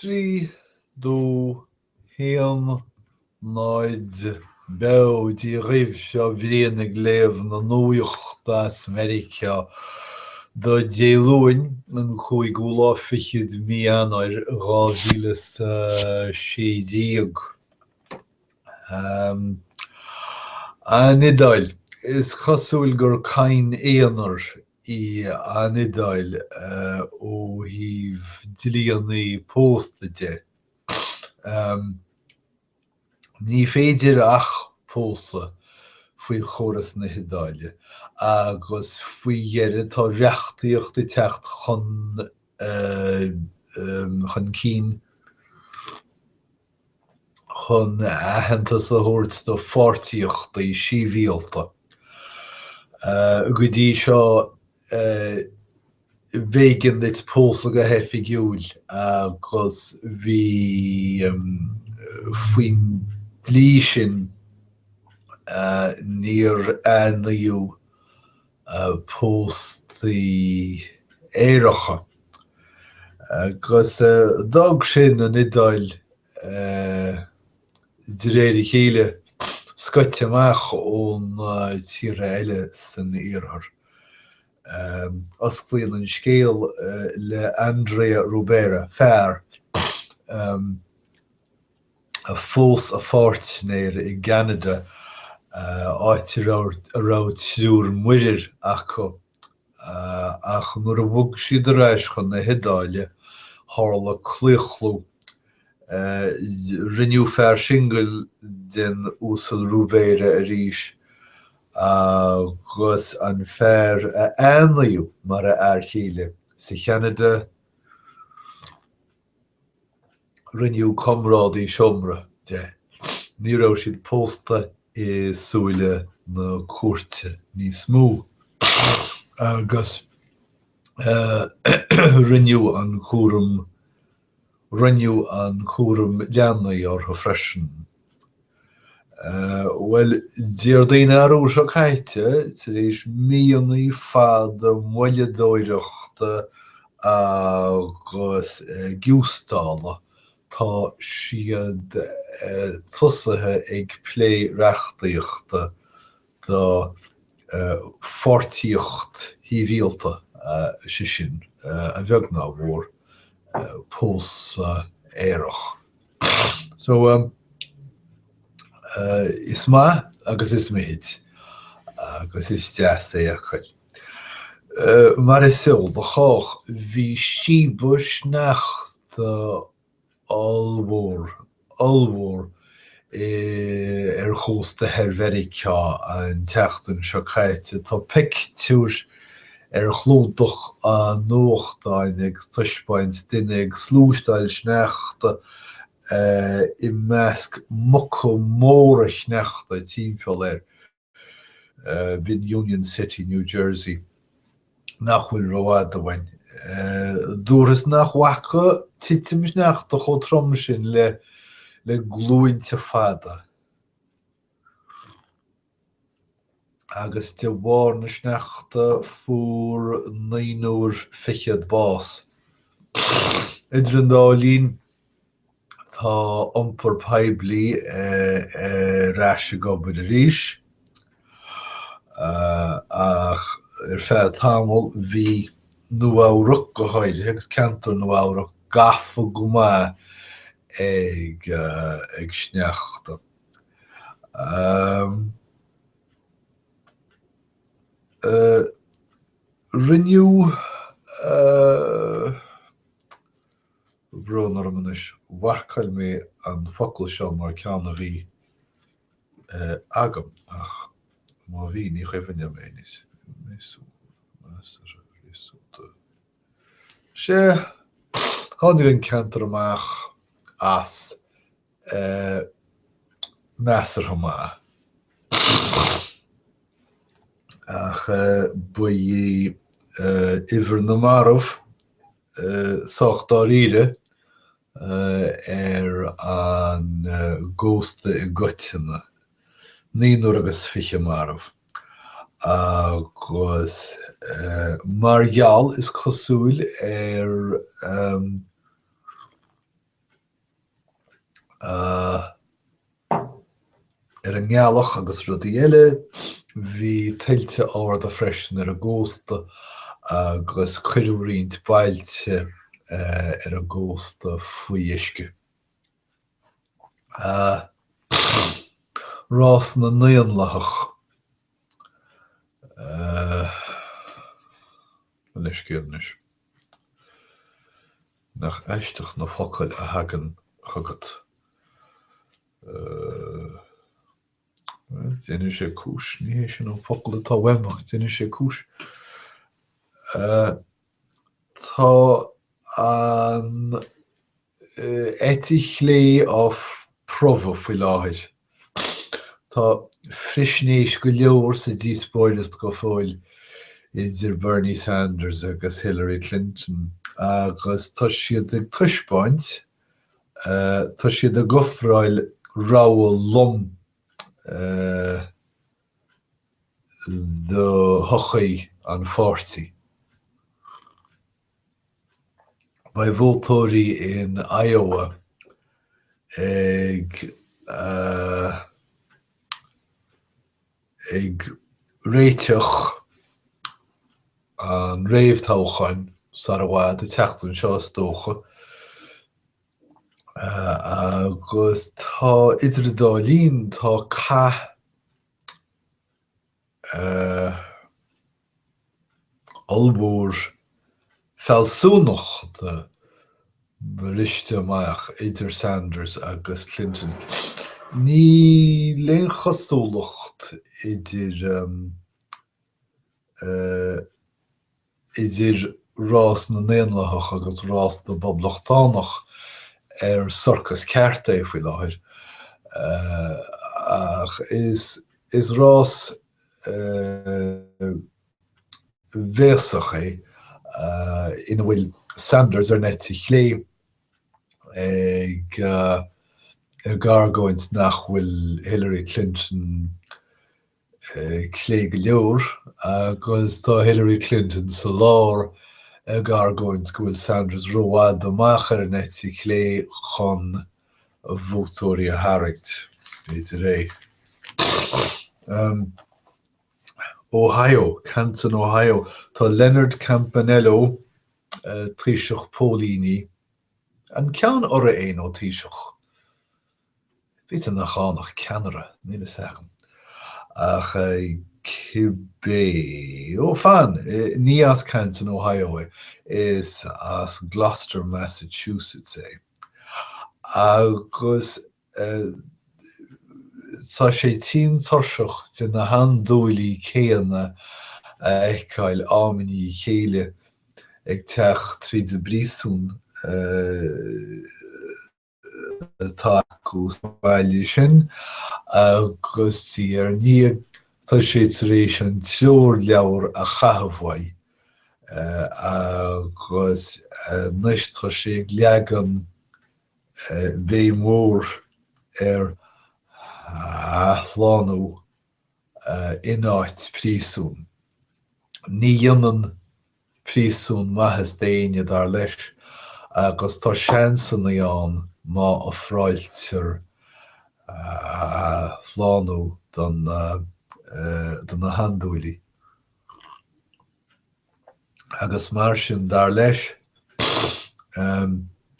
3, 2, 1, 0, Beo Dia dhaoibh, seo Brian ag léamh na nuachta as Meiriceá do Dé Luain, an cúigiú lá fichead mí Eanáir 2016. An Iodáil, Is cosúil gur caint aonair í an Iodáil ó thaobh dlíonna pósta de. Ní féidir ach pósadh faoi chóras na hIodáile agus faoi dheireadh tá reachtaíocht ag teacht chun chun cinn chun aitheantas a thabhairt do pháirtíochtaí sibhialta. Go dtí seo b'éigean duit pósadh go hoifigiúil agus bhí faoin dlí sin níor aithníodh póstaí aeracha. Agus d'fhág sin an Iodáil de réir a chéile scoite amach ó na tíortha eile san iarthar. Osclaíonn an scéal le Andrea Rubera, fear a phós a pháirtnéir i gCeanada, áit a raibh triúr muirir acu. Ach nuair a bhog siad ar ais chun na hIodáile, tharla claochlú. Rinneadh fear singil den Uasal Rubera arís agus an fear a aithníodh mar a fhear céile sa Cheanada, Rinneadh comrádaí seomra de. Ní raibh siad pósta i súile na cúirte níos mó agus rinneadh an cúram roinneadh an cúram leanaí orthu freisin. Bhuel, Déardaoin arú seo caite, tar éis míonna fada moilleadóireachta agus giústála, tá siad tosaithe ag plé reachtaíochta do pháirtíocht shibhialta, sé sin, a bheag ná a mhór, pósadh aerach. So, is maith agus is mithid agus is deas é a fheiceáil. Mar is eol do chách, bhí síobadh sneachta ollmhór, ollmhór ar chósta thoir Mheiriceá an tseachtain seo caite. Tá pictiúr ar chlúdach an nuachtáin ag taispeáint duine ag sluaisteáil sneachta i measc muca móra sneachta timpeall air. B'in Union City, New Jersey, nach bhfuil rófhada uainn. Dúrthas nach bhfaca titim sneachta chomh trom sin le glúinte fada. Agus de bharr na sneachta fuair naonúr fichead bás. Idir an dá linn, Tá iompar poiblí ar ais ag obair arís, ach ar feadh tamaill bhí Nua Eabhrac go háirithe, agus ceantar Nua Eabhrac, gafa go maith ag sneachta. Rinneadh. Brón orm anois, mharcáil mé an focal seo mar ceann a bhí agam, ach má bhí, ní cuimhin liom é anois. Measartha réasúnta. Sea, tháinig an ceantar amach as measartha maith. Ach ba í uimhir na marbh sách dáiríre ar an gcósta i gcoitinne, naonúr agus 20 marbh, agus mar gheall, is cosúil, ar. Ar an ngealach agus rudaí eile. Bhí tuilte arda freisin ar an gcósta agus cuireadh roinnt bailte ar an gcósta faoi uisce. Rás na nDaonlathach. Mo leithscéal anois. Nach aisteach na focail a thagann chugat. Bhuel, déanfaidh sé cúis, ní hé sin an focal atá uaim ach déanfaidh sé cúis. Tá an eite chlé á promhadh faoi láthair. Tá frisnéis go leor sa díospóireacht go fóill idir Bernie Sanders agus Hillary Clinton agus tá siad ag taispeáint, tá siad ag ofráil rogha lom do thodhchaí an pháirtí. Beidh vótóirí in Iowa ag ag réiteach an réamhthoghcháin sar i bhfad, an tseachtain seo is dócha, agus tá idir an dá linn, tá cath ollmhór fealsúnachta briste amach idir Sanders agus Clinton. Níl aon chosúlacht idir idir rás na nDaonlathach agus rás na bPoblachtánach ar sorcas ceart é faoi láthair, ach is is rás bhéasach é ina bhfuil Sanders ar an eite chlé ag ag argóint nach bhfuil Hillary Clinton clé go leor agus tá Hillary Clinton sa lár ag argóint go bhfuil Sanders rófhada amach ar an eite chlé chun vótóirí a tharraingt. B'fhéidir é. Ohio, Canton, Ohio. Tá Leonard Campanello, taoiseach póilíní, an ceann urra é nó taoiseach? B'fhéidir nach ann ach ceannaire, níl fhios agam. Ach cibé. Ó, fan! Ní as Canton, Ohio é. Is as Gloucester, Massachusetts é. Agus tá sé tinn tuirseach de na handúiligh céanna a fheiceáil am i ndiaidh a chéile ag teacht tríd an bpríosún. atá acu sa bhaile sin agus diaidh ar ndiaidh tá sé tar éis an treoirleabhar a chaitheamh uaidh agus anois tá sé ag leagan béim mhór ar athshlánú in áit príosún. Ní dhéanann príosún maitheas d'éinne, dar leis, agus tá seansanna ann má ofráiltear athshlánú do na handúiligh. Agus mar sin, dar leis,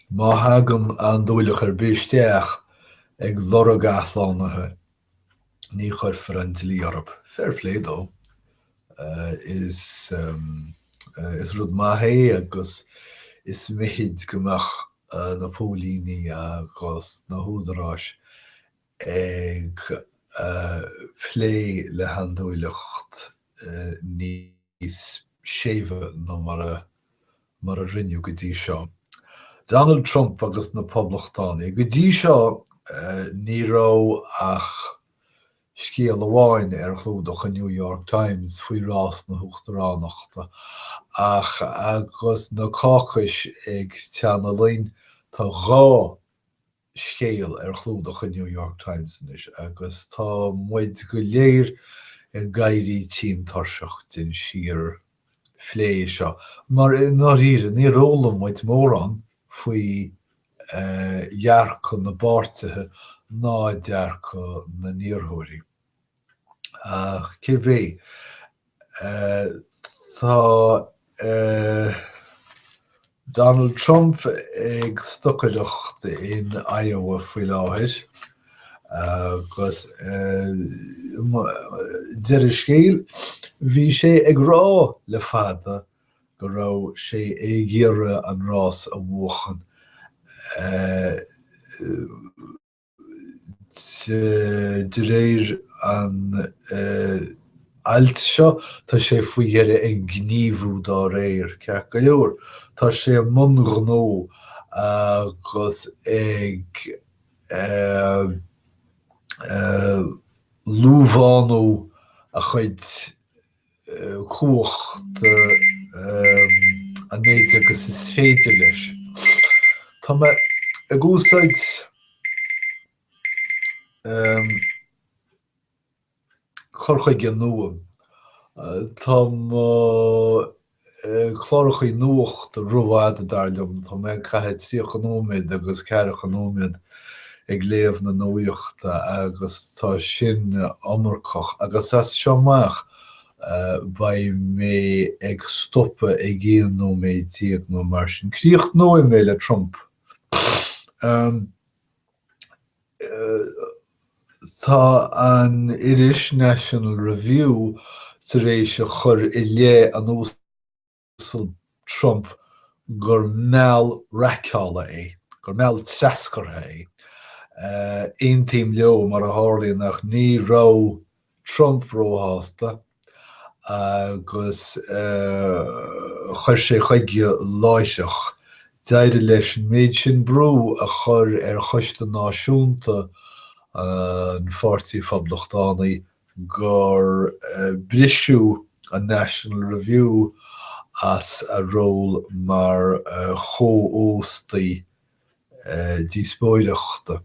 má thagann andúileach ar bith isteach ag lorg athshlánaithe, ní chuirfear an dlí orthu. Fair play dó. Is is rud maith é agus is mithid go mbeadh na póilíní agus na húdaráis ag plé le handúileacht níos séimhe ná mar a mar a rinneadh go dtí seo. Donald Trump agus na Poblachtánaigh. Go dtí seo ní raibh ach scéal amháin ar chlúdach an New York Times faoi rás na huachtaránachta ach agus na cácais ag teannadh linn tá 2 scéal ar chlúdach an New York Times anois agus tá muid go léir ag éirí tinn tuirseach den síor phlé seo mar i ndáiríre níor fhoghlaim muid mórán faoi. dhearcadh na bpáirtithe ná dearcadh na n-iarrthóirí. Ach cibé, tá Donald Trump ag stocaireacht in Iowa faoi láthair agus deireadh scéil, bhí sé ag rá le fada go raibh sé ag iarraidh an rás a bhuachan. De réir an ailt seo, tá sé faoi dheireadh ag gníomhú dá réir. Ceart go leor, tá sé i mbun gnó agus ag luamhánú a chuid cumhachta an méid agus is féidir leis. Tá mé ag úsáid cur chuige nua. Tá mo chlárachaí nuachta rófhada, dar liom. Tá mé ag caitheamh 30 nóiméad agus ceathracha nóiméad ag léamh na nuachta agus tá sin iomarcach. Agus as seo amach beidh mé ag stopadh ag 11 nóiméad nó mar sin. Críochnóidh mé le Trump. Tá an iris National Review tar éis a chur i leith an Uasail Trump gur meall raiceála é, gur meall treascartha é. Aontaím leo, mar a tharlaíonn, ach ní raibh Trump róshásta agus chuir sé chuige láithreach. D'éirigh leis an méid sin brú a chur ar Choiste Náisiúnta an Pháirtí Phoblachtánaigh gur briseadh an National Review as a ról mar chomhóstaí díospóireachta.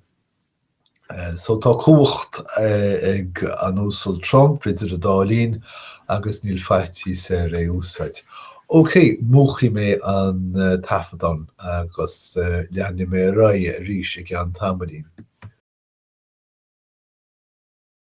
So tá cumhacht ag an Uasal Trump idir an dá linn agus níl faitíos air é úsáid. Ok, múchfaidh mé an taifeadán agus leanfaidh mé ar aghaidh arís i gceann tamaillín.